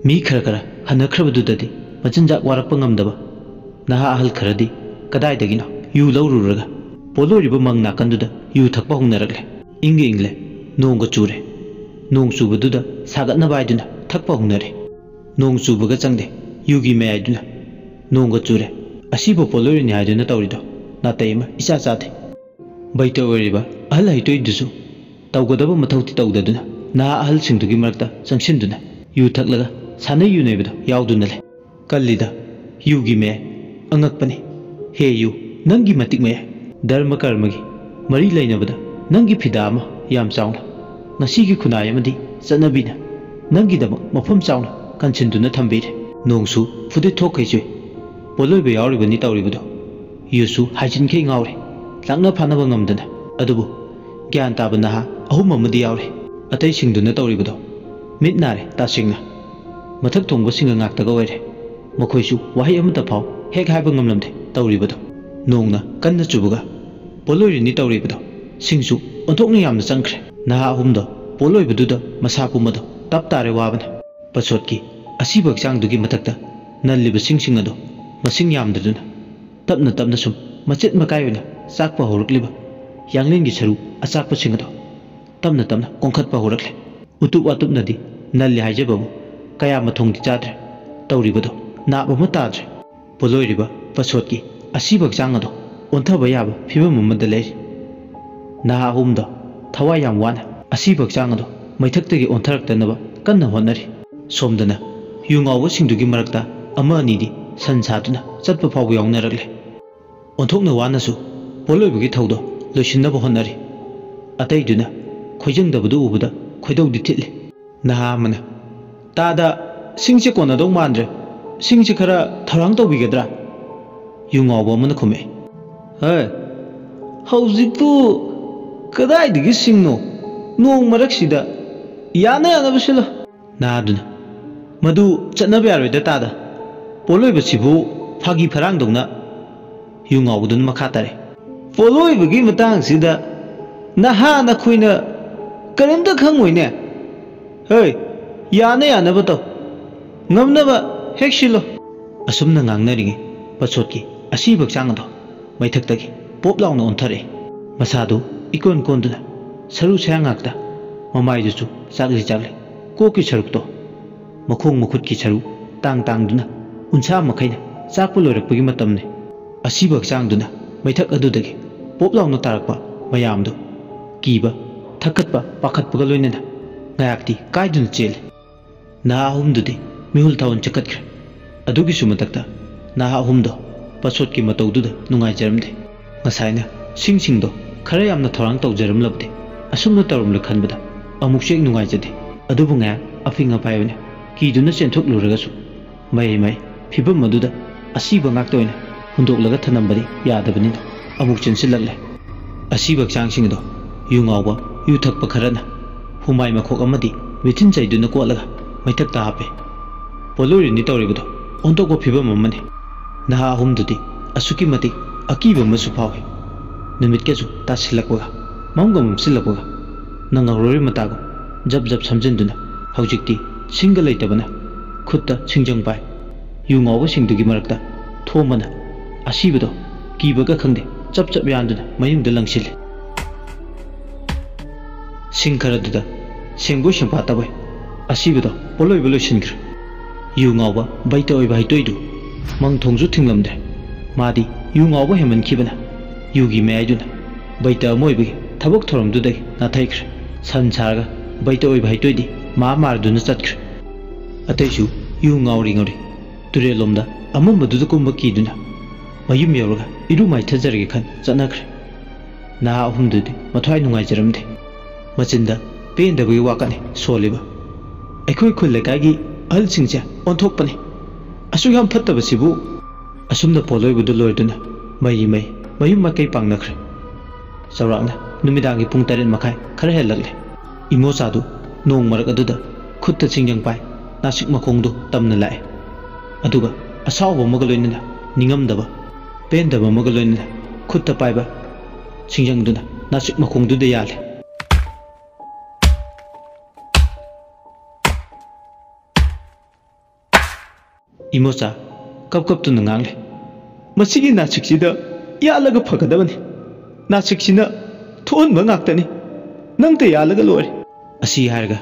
ꯃꯤ ꯈꯔ ꯈꯔ ꯍꯟꯅꯈ꯭ꯔꯕꯗꯨꯗꯗꯤ ꯃꯆꯤꯟꯖꯥꯛ ꯋꯥꯔꯛꯄ ꯉꯝꯗꯕ ꯅꯍꯥ ꯑꯍꯜ ꯈꯔꯗꯤ ꯀꯗꯥꯏꯗꯒꯤꯅꯣ ꯌꯨ ꯂꯧꯔꯨꯔꯒ ꯄꯣꯠꯂꯣꯏꯔꯤꯕ ꯃꯪ ꯅꯥꯀꯟꯗꯨꯗ ꯌꯨ ꯊꯛꯄ ꯍꯧꯅꯔꯛꯂꯦ꯫ ꯏꯪꯒ ꯏꯪꯂꯦ, ꯅꯣꯡꯒ ꯆꯨꯔꯦ꯫ ꯅꯣꯡ ꯆꯨꯕꯗꯨꯗ ꯁꯥꯒꯠꯅꯕ ꯍꯥꯏꯗꯨꯅ ꯊꯛꯄ ꯍꯧꯅꯔꯦ꯫ ꯅꯣꯡ ꯆꯨꯕꯒ ꯆꯪꯗꯦ ꯌꯨꯒꯤ ꯃꯌꯥꯏꯗꯨꯅ꯫ ꯅꯣꯡꯒ ꯆꯨꯔꯦ, ꯑꯁꯤꯕꯨ ꯄꯣꯠꯂꯣꯏꯔꯤꯅꯤ ꯍꯥꯏꯗꯨꯅ ꯇꯧꯔꯤꯗꯣ ꯅꯥꯇꯩ ꯑꯃ ꯏꯆꯥ ꯆꯥꯗꯦ꯫ ꯕꯩꯇ ꯑꯣꯏꯔꯤꯕ ꯑꯍꯜ ꯍꯩꯇꯣꯏꯗꯨꯁꯨ ꯇꯧꯒꯗꯕ ꯃꯊꯧꯗꯤ ꯇꯧꯗꯗꯨꯅ ꯅꯍꯥ ꯑꯍꯜꯁꯤꯡꯗꯨꯒꯤ ꯃꯔꯛꯇ ꯆꯪꯁꯤꯟꯗꯨꯅ ꯌꯨ ꯊꯛꯂꯒ ꯁꯥꯟꯅꯩ ꯌꯨ ꯅꯩꯕꯗꯣ ꯌꯥꯎꯗꯨꯅ ꯂꯩ꯫ ꯀꯜꯂꯤꯗ ꯌꯨꯒꯤ ꯃꯌꯥꯏ꯫ ꯑꯉꯛꯄꯅꯤ꯫ ꯍꯦ ꯌꯨ, ꯅꯪꯒꯤ ꯃꯇꯤꯛ ꯃꯌꯥꯏ꯫ ꯙꯔꯃ ꯀꯔꯃꯒꯤ ꯃꯔꯤ ꯂꯩꯅꯕꯗ ꯅꯪꯒꯤ ꯐꯤꯗꯥ ꯑꯃ ꯌꯥꯝ ꯆꯥꯎꯅ ꯉꯁꯤꯒꯤ ꯈꯨꯟꯅꯥꯏ ꯑꯃꯗꯤ ꯆꯠꯅꯕꯤꯅ ꯅꯪꯒꯤꯗꯃꯛ ꯃꯐꯝ ꯆꯥꯎꯅ ꯀꯟꯁꯤꯟꯗꯨꯅ ꯊꯝꯕꯤꯔꯦ꯫ ꯅꯣꯡꯁꯨ ꯐꯨꯗꯤꯠ ꯊꯣꯛꯈꯩ ꯆꯨꯏ꯫ ꯄꯣꯠꯂꯣꯏꯕ ꯌꯥꯎꯔꯤꯕꯅꯤ ꯇꯧꯔꯤꯕꯗꯣ꯫ ꯌꯨꯁꯨ ꯍꯥꯏꯖꯤꯟꯈꯩ ꯉꯥꯎꯔꯦ꯫ ꯂꯥꯛꯅ ꯐꯥꯅꯕ ꯉꯝꯗꯅ꯫ ꯑꯗꯨꯕꯨ ꯒ꯭ꯌꯥꯟ ꯇꯥꯕ ꯅꯍꯥ ꯑꯍꯨꯝ ꯑꯃꯗꯤ ꯌꯥꯎꯔꯦ꯫ ꯑꯇꯩꯁꯤꯡꯗꯨꯅ ꯇꯧꯔꯤꯕꯗꯣ ꯃꯤꯠ ꯅꯥꯔꯦ ꯇꯁꯦꯡꯅ꯫ ꯃꯊꯛ ꯊꯣꯡꯕꯁꯤꯡꯒ ꯉꯥꯛꯇꯒ ꯑꯣꯏꯔꯦ꯫ ꯃꯈꯣꯏꯁꯨ ꯋꯥꯍꯩ ꯑꯃꯠꯇ ꯐꯥꯎ ꯍꯦꯛ ꯍꯥꯏꯕ ꯉꯝꯂꯝꯗꯦ ꯇꯧꯔꯤꯕꯗꯣ꯫ ꯅꯣꯡꯅ ꯀꯟꯅ ꯆꯨꯕꯒ ꯄꯣꯠꯂꯣꯏꯔꯤꯅꯤ ꯇꯧꯔꯤꯕꯗꯣ꯫ ꯁꯤꯡꯁꯨ ꯑꯣꯟꯊꯣꯛꯅ ꯌꯥꯝꯅ ꯆꯪꯈ꯭ꯔꯦ꯫ ꯅꯍꯥ ꯑꯍꯨꯝꯗꯣ ꯄꯣꯠꯂꯣꯏꯕꯗꯨꯗ ꯃꯁꯥ ꯄꯨꯝꯕꯗꯣ ꯇꯞ ꯇꯥꯔꯦ ꯋꯥꯕꯅ꯫ ꯄꯁꯣꯠꯀꯤ ꯑꯁꯤꯕ ꯍꯛꯆꯥꯡꯗꯨꯒꯤ ꯃꯊꯛꯇ ꯅꯜꯂꯤꯕ ꯁꯤꯡꯁꯤꯡ ꯑꯗꯣ ꯃꯁꯤꯡ ꯌꯥꯝꯗꯗꯨꯅ ꯇꯞꯅ ꯇꯞꯅ ꯁꯨꯝ ꯃꯆꯦꯠ ꯃꯀꯥꯏ ꯑꯣꯏꯅ ꯆꯥꯛꯄ ꯍꯧꯔꯛꯂꯤꯕ ꯌꯥꯡꯂꯦꯟꯒꯤ ꯁꯔꯨ ꯑꯆꯥꯛꯄꯁꯤꯡ ꯑꯗꯣ ꯇꯞꯅ ꯇꯞꯅ ꯀꯣꯟꯈꯠꯄ ꯍꯧꯔꯛꯂꯦ꯫ ꯎꯇꯨꯞ ꯋꯥꯇꯨꯞꯅꯗꯤ ꯅꯜꯂꯤ ꯍꯥꯏꯖꯕꯕꯨ ꯀꯌꯥ ꯃꯊꯣꯡꯗꯤ ꯆꯥꯗ꯭ꯔꯦ꯫ ꯇꯧꯔꯤꯕꯗꯣ ꯅꯥꯞ ꯑꯃ ꯇꯥꯗ꯭ꯔꯦ꯫ ꯄꯣꯠꯂꯣꯏꯔꯤꯕ ꯄꯁꯣꯠꯀꯤ ꯑꯁꯤꯕ ꯍꯛꯆꯥꯡ ꯑꯗꯣ ꯑꯣꯟꯊꯕ ꯌꯥꯕ ꯐꯤꯕꯝ ꯑꯃꯗ ꯂꯩꯔꯤ꯫ ꯅꯍꯥ ꯑꯍꯨꯝꯗꯣ ꯊꯋꯥꯏ ꯌꯥꯝ ꯋꯥꯅ ꯑꯁꯤꯕ ꯍꯛꯆꯥꯡ ꯑꯗꯣ ꯃꯩꯊꯛꯇꯒꯤ ꯑꯣꯟꯊꯔꯛꯇꯅꯕ ꯀꯟꯅ ꯍꯣꯠꯅꯔꯤ꯫ ꯁꯣꯝꯗꯅ ꯌꯨ ꯉꯥꯎꯕꯁꯤꯡꯗꯨꯒꯤ ꯃꯔꯛꯇ ꯑꯃ ꯑꯅꯤꯗꯤ ꯁꯟ ꯁꯥꯗꯨꯅ ꯆꯠꯄ ꯐꯥꯎꯕ ꯌꯥꯎꯅꯔꯛꯂꯦ꯫ ꯑꯣꯟꯊꯣꯛꯅ ꯋꯥꯅꯁꯨ ꯄꯣꯠꯂꯣꯏꯕꯒꯤ ꯊꯧꯗꯣ ꯂꯣꯏꯁꯤꯟꯅꯕ ꯍꯣꯠꯅꯔꯤ꯫ ꯑꯇꯩꯗꯨꯅ ꯈꯣꯏꯖꯪꯗꯕꯗꯨ ꯎꯕꯗ ꯈꯣꯏꯗꯧꯗꯤ ꯊꯤꯠꯂꯤ꯫ ꯅꯍꯥ ꯑꯃꯅ, "ꯇꯥꯗ, ꯁꯤꯡꯁꯦ ꯀꯣꯟꯅꯗꯧ ꯃꯥꯟꯗ꯭ꯔꯦ꯫ ꯁꯤꯡꯁꯦ ꯈꯔ ꯊꯧꯔꯥꯡ ꯇꯧꯕꯤꯒꯗ꯭ꯔꯥ?" ꯌꯨ ꯉꯥꯎꯕ ꯑꯃꯅ ꯈꯨꯝꯃꯛꯏ, "ꯍꯣꯏ, ꯍꯧꯖꯤꯛꯄꯨ ꯀꯗꯥꯏꯗꯒꯤ ꯁꯤꯡꯅꯣ? ꯅꯣꯡ ꯃꯔꯛꯁꯤꯗ ꯌꯥꯅ ꯌꯥꯅꯕ ꯁꯤꯜꯂꯣ꯫" ꯅꯍꯥꯗꯨꯅ, "ꯃꯗꯨ ꯆꯠꯅꯕ ꯌꯥꯔꯣꯏꯗ ꯇꯥꯗ꯫ ꯄꯣꯠꯂꯣꯏꯕꯁꯤꯕꯨ ꯐꯥꯒꯤ ꯐꯔꯥꯡꯗꯧꯅ ꯌꯨ ꯉꯥꯎꯕꯗꯨꯅ ꯃꯈꯥ ꯇꯥꯔꯦ꯫ "ꯄꯣꯠꯂꯣꯏꯕꯒꯤ ꯃꯇꯥꯡꯁꯤꯗ ꯅꯍꯥ ꯅꯈꯣꯏꯅ ꯀꯔꯤꯝꯇ ꯈꯪꯉꯣꯏꯅꯦ꯫ ꯍꯣꯏ, ꯌꯥꯅ ꯌꯥꯅꯕ ꯇꯧ꯫ ꯉꯝꯅꯕ ꯍꯦꯛ ꯁꯤꯜꯂꯣ꯫" ꯑꯁꯨꯝꯅ ꯉꯥꯡꯅꯔꯤꯉꯩ ꯄꯁꯣꯠꯀꯤ ꯑꯁꯤꯕ ꯍꯛꯆꯥꯡ ꯑꯗꯣ ꯃꯩꯊꯛꯇꯒꯤ ꯄꯣꯞ ꯂꯥꯎꯅ ꯑꯣꯟꯊꯔꯛꯏ꯫ ꯃꯁꯥꯗꯨ ꯏꯀꯣꯟ ꯀꯣꯟꯗꯨꯅ ꯁꯔꯨ ꯁꯌꯥꯡ ꯉꯥꯛꯇ, ꯃꯃꯥꯏꯗꯨꯁꯨ ꯆꯥꯛꯂꯤ ꯆꯥꯛꯂꯤ, ꯀꯣꯛꯀꯤ ꯁꯔꯨꯛꯇꯣ, ꯃꯈꯣꯡ ꯃꯈꯨꯠꯀꯤ ꯁꯔꯨ ꯇꯥꯡ ꯇꯥꯡꯗꯨꯅ ꯎꯟꯁꯥ ꯃꯈꯩꯅ ꯆꯥꯛꯄ ꯂꯣꯏꯔꯛꯄꯒꯤ ꯃꯇꯝꯅꯤ꯫ ꯑꯁꯤꯕ ꯍꯛꯆꯥꯡꯗꯨꯅ ꯃꯩꯊꯛ ꯑꯗꯨꯗꯒꯤ ꯄꯣꯞ ꯂꯥꯎꯅ ꯇꯥꯔꯛꯄ ꯃꯌꯥꯝꯗꯨ ꯀꯤꯕ, ꯊꯛꯀꯠꯄ, ꯄꯥꯈꯠꯄꯒ ꯂꯣꯏꯅꯅ ꯉꯥꯏꯍꯥꯛꯇꯤ ꯀꯥꯏꯗꯨꯅ ꯆꯦꯜꯂꯤ꯫ ꯅꯍꯥ ꯑꯍꯨꯝꯗꯨꯗꯤ ꯃꯤꯍꯨꯜ ꯊꯥꯍꯨꯟ ꯆꯠꯈꯠꯈ꯭ꯔꯦ꯫ ꯑꯗꯨꯒꯤꯁꯨ ꯃꯊꯛꯇ ꯅꯍꯥ ꯑꯍꯨꯝꯗꯣ ꯄꯁꯣꯠꯀꯤ ꯃꯇꯧꯗꯨꯗ ꯅꯨꯡꯉꯥꯏꯖꯔꯝꯗꯦ꯫ ꯉꯁꯥꯏꯅ ꯁꯤꯡꯁꯤꯡꯗꯣ ꯈꯔ ꯌꯥꯝꯅ ꯊꯧꯔꯥꯡ ꯇꯧꯖꯔꯝꯂꯕꯗꯤ ꯑꯁꯨꯝꯅ ꯇꯧꯔꯝꯂꯣꯏ ꯈꯟꯕꯗ ꯑꯃꯨꯛꯁꯨ ꯍꯦꯛ ꯅꯨꯡꯉꯥꯏꯖꯗꯦ꯫ ꯑꯗꯨꯕꯨ ꯉꯥꯏꯍꯥꯛ ꯑꯐꯤꯡ ꯑꯐꯥꯏ ꯑꯣꯏꯅ ꯀꯤꯗꯨꯅ ꯆꯦꯟꯊꯣꯛꯂꯨꯔꯒꯁꯨ ꯃꯍꯩ ꯃꯍꯩ ꯐꯤꯕꯝ ꯑꯗꯨꯗ ꯑꯁꯤꯕ ꯉꯥꯛꯇ ꯑꯣꯏꯅ ꯍꯨꯟꯗꯣꯛꯂꯒ ꯊꯅꯝꯕꯗꯤ ꯌꯥꯗꯕꯅꯤꯅ ꯑꯃꯨꯛ ꯆꯦꯟꯁꯤꯜꯂꯛꯂꯦ꯫ ꯑꯁꯤꯕ ꯍꯛꯆꯥꯡꯁꯤꯡ ꯑꯗꯣ ꯌꯨ ꯉꯥꯎꯕ, ꯌꯨ ꯊꯛꯄ ꯈꯔꯅ ꯍꯨꯃꯥꯏ ꯃꯈꯣꯛ ꯑꯃꯗꯤ ꯃꯤꯊꯤꯟ ꯆꯩꯗꯨꯅ ꯀꯣꯠꯂꯒ ꯃꯩꯊꯛꯇ ꯍꯥꯞꯄꯦ꯫ ꯄꯣꯠꯂꯣꯏꯔꯤꯅꯤ ꯇꯧꯔꯤꯕꯗꯣ ꯑꯣꯟꯊꯣꯛꯄ ꯐꯤꯕꯝ ꯑꯃꯅꯤ꯫ ꯅꯍꯥ ꯑꯍꯨꯝꯗꯨꯗꯤ ꯑꯁꯨꯛꯀꯤ ꯃꯇꯤꯛ ꯑꯀꯤꯕ ꯑꯃꯁꯨ ꯐꯥꯎꯏ꯫ ꯅꯨꯃꯤꯠꯀꯁꯨ ꯇꯥꯁꯤꯜꯂꯛꯄꯒ, ꯃꯝꯒ ꯃꯝꯁꯤꯜꯂꯛꯄꯒ, ꯅꯪꯍꯧꯔꯣꯏ ꯃꯇꯥꯒꯨꯝ ꯖꯞ ꯖꯞ ꯁꯝꯖꯤꯟꯗꯨꯅ ꯍꯧꯖꯤꯛꯇꯤ ꯁꯤꯡꯒ ꯂꯩꯇꯕꯅ ꯈꯨꯠꯇ ꯁꯤꯡꯖꯪ ꯄꯥꯏ꯫ ꯌꯨ ꯉꯥꯎꯕꯁꯤꯡꯗꯨꯒꯤ ꯃꯔꯛꯇ ꯊꯣꯝꯕꯅ ꯑꯁꯤꯕꯗꯣ ꯀꯤꯕꯒ ꯈꯪꯗꯦ ꯆꯞ ꯆꯞ ꯌꯥꯟꯗꯨꯅ ꯃꯌꯨꯝꯗ ꯂꯪꯁꯤꯜꯂꯤ꯫ ꯁꯤꯡ ꯈꯔꯗꯨꯗ ꯁꯦꯡꯕꯣꯏ ꯁꯦꯡꯄꯥꯠꯇꯕꯣꯏ ꯑꯁꯤꯕꯗꯣ ꯄꯣꯠꯂꯣꯏꯕ ꯂꯣꯏꯁꯤꯟꯈ꯭ꯔꯦ꯫ ꯌꯨ ꯉꯥꯎꯕ ꯕꯩꯇ ꯑꯣꯏꯕ ꯍꯩꯇꯣꯏꯗꯨ ꯃꯪ ꯊꯣꯡꯁꯨ ꯊꯤꯡꯂꯝꯗ꯭ꯔꯦ꯫ ꯃꯥꯗꯤ ꯌꯨ ꯉꯥꯎꯕ ꯍꯦꯟꯃꯟꯈꯤꯕꯅ ꯌꯨꯒꯤ ꯃꯌꯥꯏꯗꯨꯅ ꯕꯩꯇ ꯑꯃ ꯑꯣꯏꯕꯒꯤ ꯊꯕꯛ ꯊꯧꯔꯝꯗꯨꯗꯒꯤ ꯅꯥꯊꯩꯈ꯭ꯔꯦ꯫ ꯁꯟ ꯁꯥꯔꯒ ꯕꯩꯇ ꯑꯣꯏꯕ ꯍꯩꯇꯣꯏꯗꯤ ꯃꯥ ꯃꯥꯔꯗꯨꯅ ꯆꯠꯈ꯭ꯔꯦ꯫ ꯑꯇꯩꯁꯨ ꯌꯨ ꯉꯥꯎꯔꯤ ꯉꯥꯎꯔꯤ ꯇꯨꯔꯦꯜꯂꯣꯝꯗ ꯑꯃꯝꯕꯗꯨꯗ ꯀꯨꯝꯕ ꯀꯤꯗꯨꯅ ꯃꯌꯨꯝ ꯌꯧꯔꯒ ꯏꯔꯨ ꯃꯥꯏꯊꯖꯔꯒꯦ ꯈꯟ ꯆꯠꯅꯈ꯭ꯔꯦ꯫ ꯅꯍꯥ ꯑꯍꯨꯝꯗꯨꯗꯤ ꯃꯊ꯭ꯋꯥꯏ ꯅꯨꯡꯉꯥꯏꯖꯔꯝꯗꯦ꯫ ꯃꯆꯤꯟꯗ ꯄꯦꯟꯗꯕꯒꯤ ꯋꯥꯀꯠꯅꯤ ꯁꯣꯜꯂꯤꯕ꯫ "ꯑꯩꯈꯣꯏ ꯈꯨꯜ ꯂꯩꯀꯥꯏꯒꯤ ꯑꯍꯜꯁꯤꯡꯁꯦ ꯑꯣꯟꯊꯣꯛꯄꯅꯤ꯫ ꯑꯁꯨꯛ ꯌꯥꯝ ꯐꯠꯇꯕꯁꯤꯕꯨ!" ꯑꯁꯨꯝꯅ ꯄꯣꯠꯂꯣꯏꯕꯗꯨ ꯂꯣꯏꯗꯨꯅ ꯃꯩ ꯃꯩ ꯃꯌꯨꯝ ꯃꯥꯏꯀꯩ ꯄꯥꯡꯅꯈ꯭ꯔꯦ꯫ ꯆꯥꯎꯔꯥꯛꯅ ꯅꯨꯃꯤꯗꯥꯡꯒꯤ ꯄꯨꯡ ꯇꯔꯦꯠ ꯃꯈꯥꯏ ꯈꯔ ꯍꯦꯜꯂꯛꯂꯦ꯫ ꯏꯃꯣꯆꯥꯗꯨ ꯅꯣꯡ ꯃꯔꯛ ꯑꯗꯨꯗ ꯈꯨꯠꯇ ꯁꯤꯡꯖꯪ ꯄꯥꯏ ꯅꯥꯁꯤꯛ ꯃꯈꯣꯡꯗꯨ ꯇꯝꯅ ꯂꯥꯛꯑꯦ꯫ ꯑꯗꯨꯒ ꯑꯁꯥꯎꯕ ꯑꯃꯒ ꯂꯣꯏꯅꯅ ꯅꯤꯡꯉꯝꯗꯕ, ꯄꯦꯟꯗꯕ ꯑꯃꯒ ꯂꯣꯏꯅꯅ ꯈꯨꯠꯇ ꯄꯥꯏꯕ ꯁꯤꯡꯖꯪꯗꯨꯅ ꯅꯥꯆꯤꯛ ꯃꯈꯣꯡꯗꯨꯗ ꯌꯥꯜꯂꯦ꯫ ꯏꯃꯣꯆꯥ ꯀꯞ ꯀꯞꯇꯨꯅ ꯉꯥꯡꯂꯦ, "ꯃꯁꯤꯒꯤ ꯅꯥꯆꯤꯛꯁꯤꯗ ꯌꯥꯜꯂꯒ ꯐꯒꯗꯕꯅꯤ꯫ ꯅꯥꯆꯤꯛꯁꯤꯅ ꯊꯣꯛꯍꯟꯕ ꯉꯥꯛꯇꯅꯤ꯫ ꯅꯪꯇ ꯌꯥꯜꯂꯒ ꯂꯣꯏꯔꯦ꯫" ꯑꯁꯤ ꯍꯥꯏꯔꯒ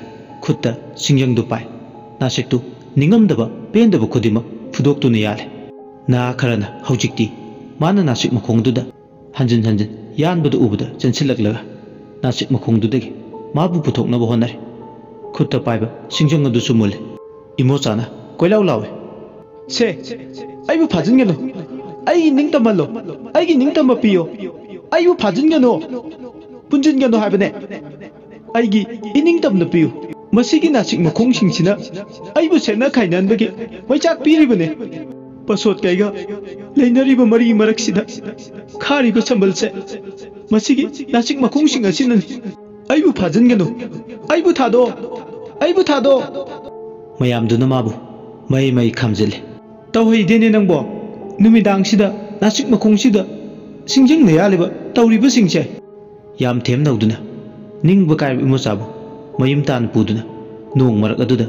ꯈꯨꯠꯇ ꯁꯤꯡꯖꯪꯗꯨ ꯄꯥꯏ꯫ ꯅꯥꯆꯤꯛꯇꯨ ꯅꯤꯡꯉꯝꯗꯕ ꯄꯦꯟꯗꯕ ꯈꯨꯗꯤꯡꯃꯛ ꯐꯨꯗꯣꯛꯇꯨꯅ ꯌꯥꯜꯂꯦ꯫ ꯅꯍꯥ ꯈꯔꯅ ꯍꯧꯖꯤꯛꯇꯤ ꯃꯥꯅ ꯅꯥꯆꯤꯛ ꯃꯈꯣꯡꯗꯨꯗ ꯍꯟꯖꯤꯟ ꯍꯟꯖꯤꯟ ꯌꯥꯟꯕꯗꯨ ꯎꯕꯗ ꯆꯦꯟꯁꯤꯜꯂꯛꯂꯒ ꯅꯥꯆꯤꯛ ꯃꯈꯣꯡꯗꯨꯗꯒꯤ ꯃꯥꯕꯨ ꯄꯨꯊꯣꯛꯅꯕ ꯍꯣꯠꯅꯔꯦ꯫ ꯈꯨꯠꯇ ꯄꯥꯏꯕ ꯁꯤꯡꯖꯪ ꯑꯗꯨꯁꯨ ꯃꯨꯜꯂꯦ꯫ ꯏꯃꯣꯆꯥꯅ ꯀꯣꯏꯂꯥꯎ ꯂꯥꯎꯏ, "ꯁꯦ, ꯑꯩꯕꯨ ꯐꯥꯖꯤꯟꯒꯅꯨ꯫ ꯑꯩꯒꯤ ꯅꯤꯡꯇꯝꯍꯜꯂꯣ꯫ ꯑꯩꯒꯤ ꯅꯤꯡꯇꯝꯕ ꯄꯤꯌꯣ꯫ ꯑꯩꯕꯨ ꯐꯥꯖꯤꯟꯒꯅꯨ꯫ ꯄꯨꯟꯁꯤꯟꯒꯅꯨ ꯍꯥꯏꯕꯅꯦ꯫ ꯑꯩꯒꯤ ꯏꯅꯤꯡꯇꯝꯅ ꯄꯤꯌꯨ꯫ ꯃꯁꯤꯒꯤ ꯅꯥꯆꯤꯛ ꯃꯈꯣꯡꯁꯤꯡꯁꯤꯅ ꯑꯩꯕꯨ ꯁꯦꯠꯅ ꯈꯥꯏꯅꯍꯟꯕꯒꯤ ꯃꯩꯆꯥꯛ ꯄꯤꯔꯤꯕꯅꯤ꯫ ꯄꯁꯣꯠ ꯀꯩꯒ ꯂꯩꯅꯔꯤꯕ ꯃꯔꯤ ꯃꯔꯛꯁꯤꯗ ꯈꯥꯔꯤꯕ ꯁꯝꯕꯜꯁꯦ ꯃꯁꯤꯒꯤ ꯅꯥꯆꯤꯛ ꯃꯈꯣꯡꯁꯤꯡ ꯑꯁꯤꯅꯅꯤ꯫ ꯑꯩꯕꯨ ꯐꯥꯖꯤꯟꯒꯅꯨ꯫ ꯑꯩꯕꯨ ꯊꯥꯗꯣꯛꯑꯣ꯫ ꯑꯩꯕꯨ ꯊꯥꯗꯣꯛꯑꯣ꯫" ꯃꯌꯥꯝꯗꯨꯅ ꯃꯥꯕꯨ ꯃꯍꯩ ꯃꯍꯩ ꯈꯥꯝꯖꯤꯜꯂꯤ꯫ "ꯇꯧꯍꯩꯗꯦꯅꯦ ꯅꯪꯕꯣ꯫ ꯅꯨꯃꯤꯗꯥꯡꯁꯤꯗ ꯅꯥꯆꯤꯛ ꯃꯈꯣꯡꯁꯤꯗ ꯁꯤꯡꯖꯪꯅ ꯌꯥꯜꯂꯤꯕ ꯇꯧꯔꯤꯕꯁꯤꯡꯁꯦ꯫" ꯌꯥꯝ ꯊꯦꯝꯅꯧꯗꯨꯅ ꯅꯤꯡꯕ ꯀꯥꯏꯕ ꯏꯃꯣꯆꯥꯕꯨ ꯃꯌꯨꯝ ꯇꯥꯅ ꯄꯨꯗꯨꯅ ꯅꯣꯡ ꯃꯔꯛ ꯑꯗꯨꯗ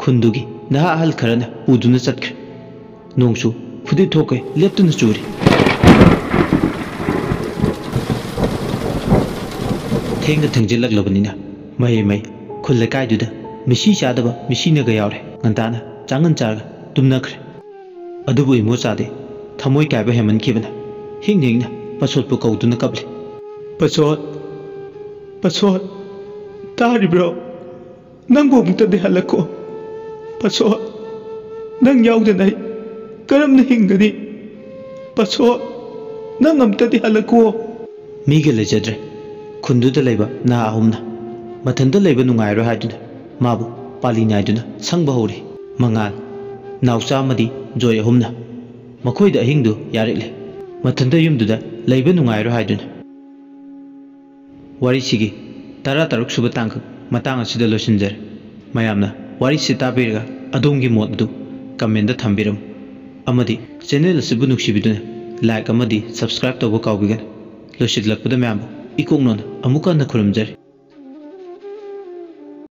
ꯈꯨꯟꯗꯨꯒꯤ ꯅꯍꯥ ꯑꯍꯜ ꯈꯔꯅ ꯄꯨꯗꯨꯅ ꯆꯠꯈ꯭ꯔꯦ꯫ ꯅꯣꯡꯁꯨ ꯐꯨꯗꯤꯠ ꯊꯣꯛꯀꯩ ꯂꯦꯞꯇꯅ ꯆꯨꯔꯤ꯫ ꯊꯦꯡꯅ ꯊꯦꯡꯖꯤꯜꯂꯛꯂꯕꯅꯤꯅ ꯃꯍꯩ ꯃꯍꯩ ꯈꯨꯜ ꯂꯩꯀꯥꯏꯗꯨꯗ ꯃꯤꯁꯤ ꯆꯥꯗꯕ ꯃꯤꯁꯤꯅꯒ ꯌꯥꯎꯔꯦ꯫ ꯉꯟꯇꯥꯅ ꯆꯥꯉꯟ ꯆꯥꯔꯒ ꯇꯨꯝꯅꯈ꯭ꯔꯦ꯫ ꯑꯗꯨꯕꯨ ꯏꯃꯣꯆꯥꯗꯤ ꯊꯃꯣꯏ ꯀꯥꯏꯕ ꯍꯦꯟꯃꯟꯈꯤꯕꯅ ꯍꯤꯡꯅ ꯍꯤꯡꯅ ꯄꯁꯣꯠꯄꯨ ꯀꯧꯗꯨꯅ ꯀꯞꯂꯤ꯫ "ꯄꯁꯣꯠ, ꯄꯁꯣꯠ, ꯇꯥꯔꯤꯕ꯭ꯔꯣ? ꯅꯪꯕꯨ ꯑꯃꯨꯛꯇꯗꯤ ꯍꯜꯂꯛꯈꯣ꯫ ꯄꯁꯣꯠ, ꯅꯪ ꯌꯥꯎꯗꯅ ꯑꯩ ꯀꯔꯝꯅ ꯍꯤꯡꯒꯅꯤ? ꯄꯁꯣꯠ, ꯅꯪ ꯑꯝꯇꯗꯤ ꯍꯜꯂꯛꯈꯣ꯫" ꯃꯤꯒ ꯂꯩꯖꯗ꯭ꯔꯦ꯫ ꯈꯨꯟꯗꯨꯗ ꯂꯩꯕ ꯅꯍꯥ ꯑꯍꯨꯝꯅ ꯃꯊꯟꯇ ꯂꯩꯕ ꯅꯨꯡꯉꯥꯏꯔꯣꯏ ꯍꯥꯏꯗꯨꯅ ꯃꯥꯕꯨ ꯄꯥꯂꯤ ꯅꯥꯏꯗꯨꯅ ꯁꯪꯕ ꯍꯧꯔꯤ꯫ ꯃꯉꯥꯜ, ꯅꯥꯎꯆꯥ ꯑꯃꯗꯤ ꯖꯣꯏ ꯑꯍꯨꯝꯅ ꯃꯈꯣꯏꯗ ꯑꯍꯤꯡꯗꯨ ꯌꯥꯔꯦꯛꯂꯦ꯫ ꯃꯊꯟꯇ ꯌꯨꯝꯗꯨꯗ ꯂꯩꯕ ꯅꯨꯡꯉꯥꯏꯔꯣꯏ ꯍꯥꯏꯗꯨꯅ꯫ ꯋꯥꯔꯤꯁꯤꯒꯤ ꯇꯔꯥꯇꯔꯨꯛ ꯁꯨꯕ ꯇꯥꯡꯀꯛ ꯃꯇꯥꯡ ꯑꯁꯤꯗ ꯂꯣꯏꯁꯤꯟꯖꯔꯦ꯫ ꯃꯌꯥꯝꯅ ꯋꯥꯔꯤꯁꯤ ꯇꯥꯕꯤꯔꯒ ꯑꯗꯣꯝꯒꯤ ꯃꯣꯠ ꯑꯗꯨ comment ꯊꯝꯕꯤꯔꯝꯃꯨ꯫ ꯑꯃꯗꯤ ꯆꯦꯅꯦꯜ ꯑꯁꯤꯕꯨ ꯅꯨꯡꯁꯤꯕꯤꯗꯨꯅ ꯂꯥꯏꯛ ꯑꯃꯗꯤ ꯁꯕꯁꯀ꯭ꯔꯥꯏꯕ ꯇꯧꯕ ꯀꯥꯎꯕꯤꯒꯅꯨ꯫ ꯂꯣꯏꯁꯤꯜꯂꯛꯄꯗ ꯃꯌꯥꯝꯕꯨ ꯏꯀꯣꯛꯅꯣꯅ ꯑꯃꯨꯛꯀ ꯍꯟꯅ ꯈꯨꯔꯨꯝꯖꯔꯤ꯫